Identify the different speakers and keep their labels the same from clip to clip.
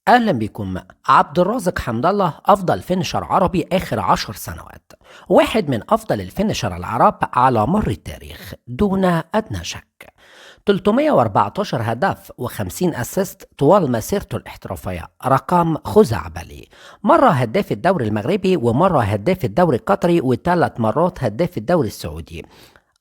Speaker 1: اهلا بكم. عبد الرازق حمد الله افضل finisher عربي اخر 10 سنوات، واحد من افضل ال finisher العرب على مر التاريخ دون ادنى شك. 314 هدف و50 assist طوال مسيرته الاحترافية، رقم خزعبلي. مرة هداف الدوري المغربي، ومرة هداف الدوري القطري، وثلاث مرات هداف الدوري السعودي.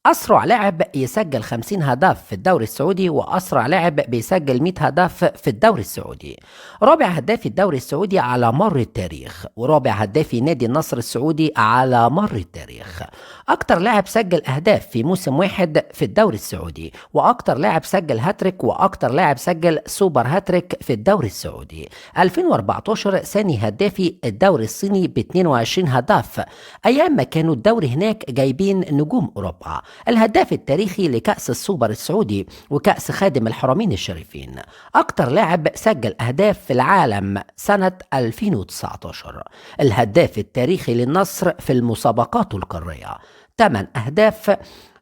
Speaker 1: أسرع لاعب يسجل 50 هدف في الدوري السعودي، وأسرع لاعب بيسجل 100 هدف في الدوري السعودي. رابع هداف الدوري السعودي على مر التاريخ، ورابع هداف نادي النصر السعودي على مر التاريخ. أكتر لاعب سجل أهداف في موسم واحد في الدوري السعودي، وأكتر لاعب سجل هاتريك، وأكتر لاعب سجل super hat-trick في الدوري السعودي. 2014 ثاني هدافي الدوري الصيني ب 22 هدف، أيام ما كانوا الدوري هناك جايبين نجوم أوروبا. الهداف التاريخي لكأس السوبر السعودي وكأس خادم الحرمين الشريفين. أكتر لاعب سجل أهداف في العالم سنة 2019. الهداف التاريخي للنصر في المسابقات القارية. 8 أهداف،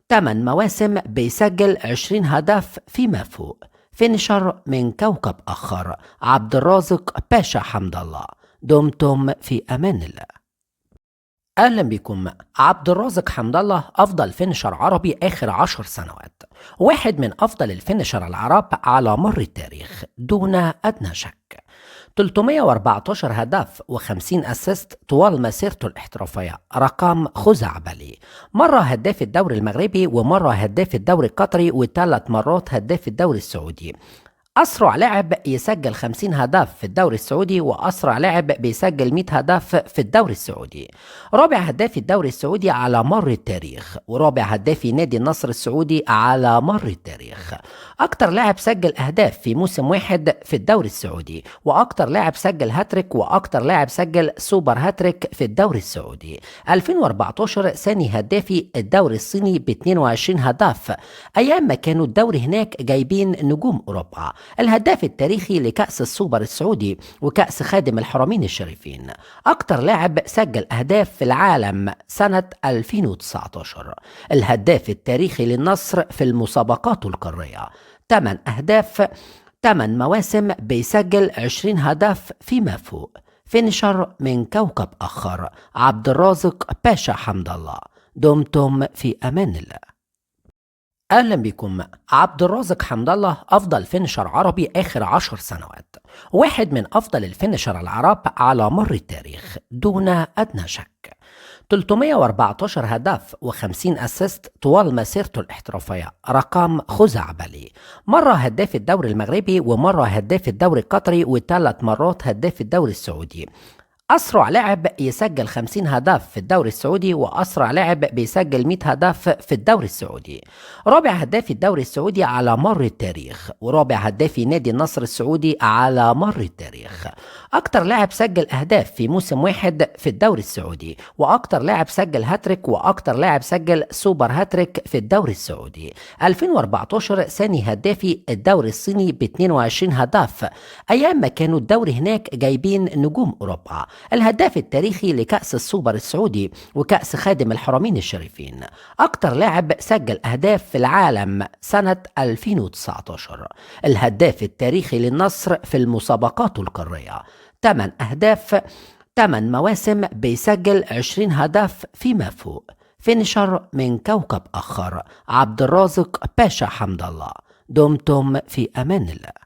Speaker 1: 8 مواسم بيسجل 20 هدف فيما فوق. finisher من كوكب آخر، عبد الرازق باشا حمد الله. دمتم في أمان الله. اهلا بكم. عبد الرازق حمد الله افضل finisher عربي اخر 10 سنوات، واحد من افضل ال finisher العرب على مر التاريخ دون ادنى شك. 314 هدف و50 assist طوال مسيرته الاحترافية، رقم خزعبلي. مرة هداف الدوري المغربي، ومرة هداف الدوري القطري، وثلاث مرات هداف الدوري السعودي. أسرع لاعب يسجل 50 هدف في الدوري السعودي، وأسرع لاعب بيسجل 100 هدف في الدوري السعودي. رابع هداف الدوري السعودي على مر التاريخ، ورابع هداف نادي النصر السعودي على مر التاريخ. أكتر لاعب سجل أهداف في موسم واحد في الدوري السعودي، وأكتر لاعب سجل هاتريك، وأكتر لاعب سجل super hat-trick في الدوري السعودي. 2014 ثاني هدافي الدوري الصيني ب 22 هدف، أيام ما كانوا الدوري هناك جايبين نجوم أوروبا. الهداف التاريخي لكأس السوبر السعودي وكأس خادم الحرمين الشريفين. أكتر لاعب سجل أهداف في العالم سنة 2019. الهداف التاريخي للنصر في المسابقات القارية. 8 أهداف، 8 مواسم بيسجل 20 هدف فيما فوق. finisher من كوكب آخر، عبد الرازق باشا حمد الله. دمتم في أمان الله. اهلا بكم. عبد الرازق حمد الله افضل finisher عربي اخر 10 سنوات، واحد من افضل ال finisher العرب على مر التاريخ دون ادنى شك. 314 هدف و50 assist طوال مسيرته الاحترافية، رقم خزعبلي. مرة هداف الدوري المغربي، ومرة هداف الدوري القطري، وثلاث مرات هداف الدوري السعودي. أسرع لاعب يسجل 50 هدف في الدوري السعودي، وأسرع لاعب بيسجل 100 هدف في الدوري السعودي. رابع هداف الدوري السعودي على مر التاريخ، ورابع هداف نادي النصر السعودي على مر التاريخ. أكتر لاعب سجل أهداف في موسم واحد في الدوري السعودي، وأكتر لاعب سجل هاتريك، وأكتر لاعب سجل super hat-trick في الدوري السعودي. 2014 ثاني هدافي الدوري الصيني ب 22 هدف، أيام ما كانوا الدوري هناك جايبين نجوم أوروبا. الهداف التاريخي لكأس السوبر السعودي وكأس خادم الحرمين الشريفين. أكتر لاعب سجل أهداف في العالم سنة 2019. الهداف التاريخي للنصر في المسابقات القارية. 8 أهداف، 8 مواسم بيسجل 20 هدف فيما فوق. finisher من كوكب آخر، عبد الرازق باشا حمد الله. دمتم في أمان الله.